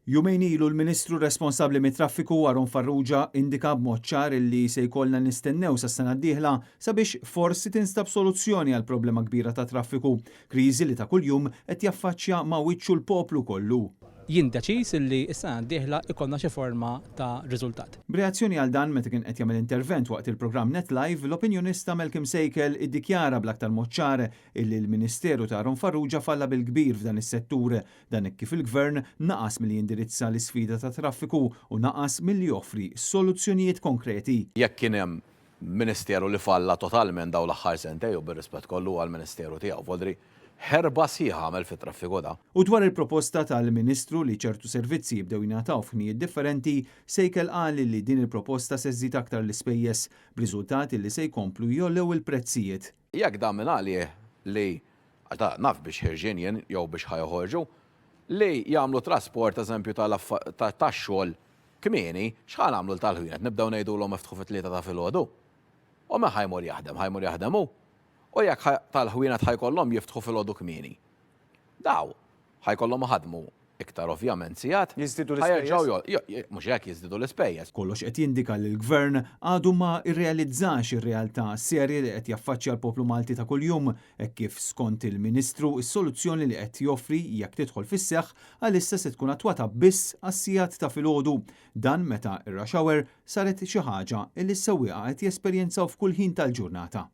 Jumejn ilu l-Ministru responsabbli mit-traffiku Aaron Farrugia indika b'mod ċar illi se jkollna nistennew sas-sena d-dieħla sabiex forsi tinstab soluzzjoni għal problema kbira ta' traffiku, kriżi li ta' kuljum qed jaffaċċja ma' wiċċu l-poplu kollu. Jien deċiż illi s-sena d-dieħla ikollna xi forma ta' riżultat. B'reazzjoni għal dan meta kien qed jagħmel intervent waqt il-programm Net Live, l-opinjonista Malcolm Sejkel iddikjara bl-aktar mod ċar illi l-Ministeru ta' Aaron Farrugia falla bil-kbir f'dan is-settur, dan hekk kif il-Gvern naqas milli jindirizza l-isfida ta' traffiku u naqas milli joffri soluzzjonijiet konkreti. Jekk kien hemm Ministeru li falla totalment dawn l-aħħar sentejn u bir-rispett kollu huwa l-Ministeru tiegħu. Voldri ħerba sħiħa għamel fit-traffiku da. U dwar il-proposta tal-Ministru li ċertu servizzi jibdew jingħataw f'ħinijiet differenti, Sejkel qal li din il-proposta se żżid aktar l-ispejjeż, b'riżultat li se jkomplu jogħlew il-prezzijiet. Jekk dan minn għalih li, għax da naf biex ħirġin jien jew biex ħa joħorġu, li jagħmlu trasport eżempju tax-xogħol kmieni, x'ħa nagħmlu 'l tal-ħwienet? Nibdew ngħidulhom iftħu fit-tlieta ta' filgħodu? U min ħa jmur jaħdem? Ħa jmur jaħdem hu? U jekk tal-ħwienet ħa jkollhom jiftħu filgħodu kmieni? Daw ħa jkollhom iħaddmu iktar ovvjament sigħat. Jiżdiedu Ħa jerġgħu l-ispejjeż? Mhux hekk jiżdiedu l-ispejjeż. Kollox qed jindika li l-Gvern għadu ma rrealizzax ir-realtà serja li qed jaffaċċja l-poplu Malti ta' kuljum, hekk kif skont il-Ministru s-soluzzjoni li qed joffri jekk tidħol fis-seħħ għalissa se tkun attwata biss għas-sigħat ta' filgħodu. Dan meta r-rush hour saret xi ħaġa li s-sewwieqa qed jesperjenzaw f'kull ħin tal-ġurnata.